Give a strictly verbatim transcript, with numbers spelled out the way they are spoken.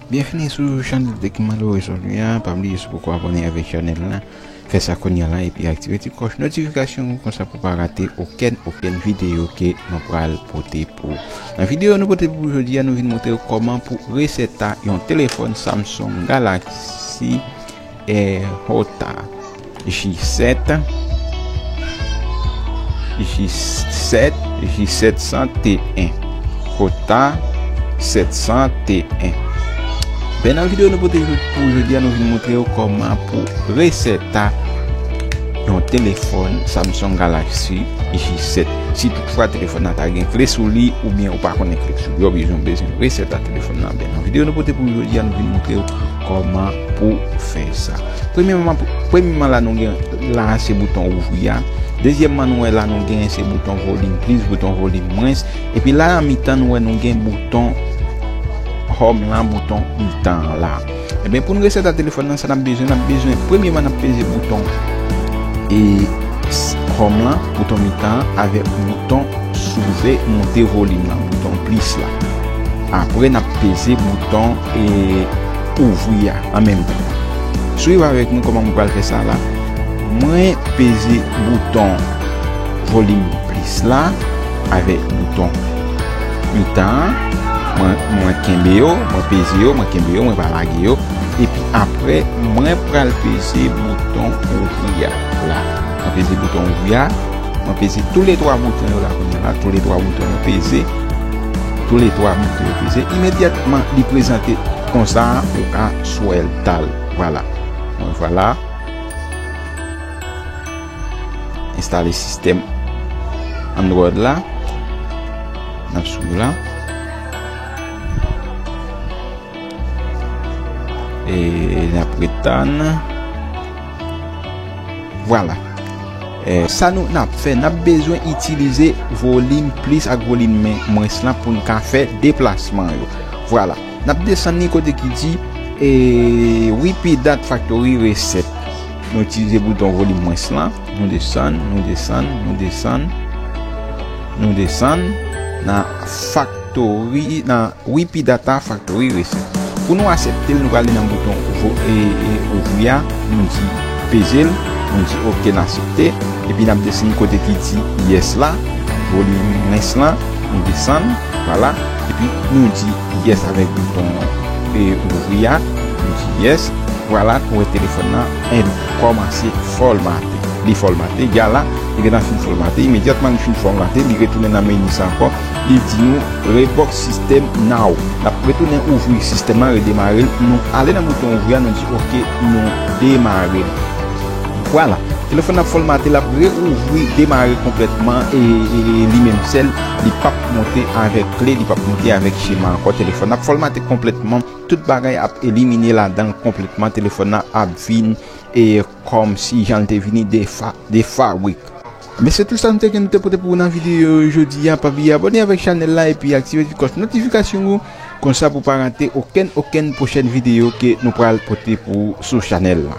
Byenvini sou chanèl Tech Malo jodi a. Pa bliye, si w poko abòne avèk chanèl la, fè sa kounye a la epi aktive ti klòch notifikasyon konsa pou pa rate okenn, okenn videyo ke nou pral pote pou ou. Nan videyo nou pote pou ou jodi a, nou vin montre w kòman pou resèta yon telefòn Samsung Galaxy J sèt, J sèt, J sèt, J sèt san T en, J sèt san T en. Ben, nan videyo nou pote pou jodi a, nou vin montre w kòman pou resèta yon telefòn Samsung Galaxy J sèt. Si toutfwa telefòn nan ta gen kle sou li, oubyen ou pa konnen kle sou li, oubyen ou bezwen resèta telefòn nan, ben, nan videyo nou pote pou jodi a, nou vin montre w kòman pou fè sa. Premyèman, premyèman la nou gen la, se bouton ouvri a. Dezyèmman, nou wè la nou gen se bouton volim plis, bouton volim mwens. Epi la nan mitan nou wè nou gen bouton home lan, bouton mitan an la. Ebyen, pou n resèta telefòn nan, sa n ap bezwen, n ap bezwen, premyèman, n ap peze bouton e s-, home lan, bouton mitan an, avèk bouton souve monte volim lan, bouton plis la. Apre, n ap peze bouton e ouvri a an menm tan. Swiv avèk mwen kòman mwen pral fè sa la. Mwen peze bouton volim plis la avèk bouton mitan an. Mwen, mwen kenbe yo, mwen peze yo, mwen kenbe yo, mwen pa lage yo. Epi apre, mwen pral peze bouton ouvri a la. Mwen peze bouton ouvri a. Mwen peze toulètwa bouton yo la kounye a la. Toulètwa bouton yo peze. Toulètwa bouton yo peze. Imedyatman, li prezante konsa, ou ka swèl tal. Vwala. Mwen vwala. Enstale sistèm Android la. N ap swiv la. E n ap ret tann. Vwala. E, sa nou n ap fè, n ap bezwen itilize volim plis ak volim men-, mwens lan pou n ka fè deplasman yo. Vwala. N ap desann li kote ki di, e, Wipidat Factory Reset. Nou itilize bouton volim mwens lan. Nou desann, nou desann, nou desann. Nou desann nan Factory, nan Wipidata Factory Reset. Pou nou aksepte l, nou prale nan bouton vo-, e, e, ouvri a, nou di peze l, nou di oke, n aksepte, epi n ap desann kote ki di yes la, volim mwens lan, nou desann, vwala, epi nou di yes avèk bouton, e, ouvri a, nou di yes, vwala, ou wè telefòn nan, e, kòmanse fòmate. Li fòmate, gade la, li gentan fin fòmate, imedyatman li fin fòmate, li retounen nan meni sa ankò, li di nou reboot system now. N ap retounen ouvri sistèm nan, redemare l. Nou ale nan bouton ouvri a, nou di oke, nou demare l. Vwala. Telefòn nan ap fòmate, l ap reouvri, demare konplètman, e, e, e li menm sèl, li p ap monte avèk kle, li p ap monte avèk chema ankò. Telefòn nan ap fòmate konplètman, tout bagay ap elimine ladan l konplètman. Telefòn nan ap vin, e, kòmsi jan l te vini de fa-, de fabrik. Men se tout sa nou te gen nou te pote pou ou nan videyo jodi a. Pa bliye abòne avèk chanèl la epi aktive ti klòch notifikasyon ou, konsa pou pa rate okenn, okenn pwochèn videyo ke nou pral pote pou ou sou chanèl la.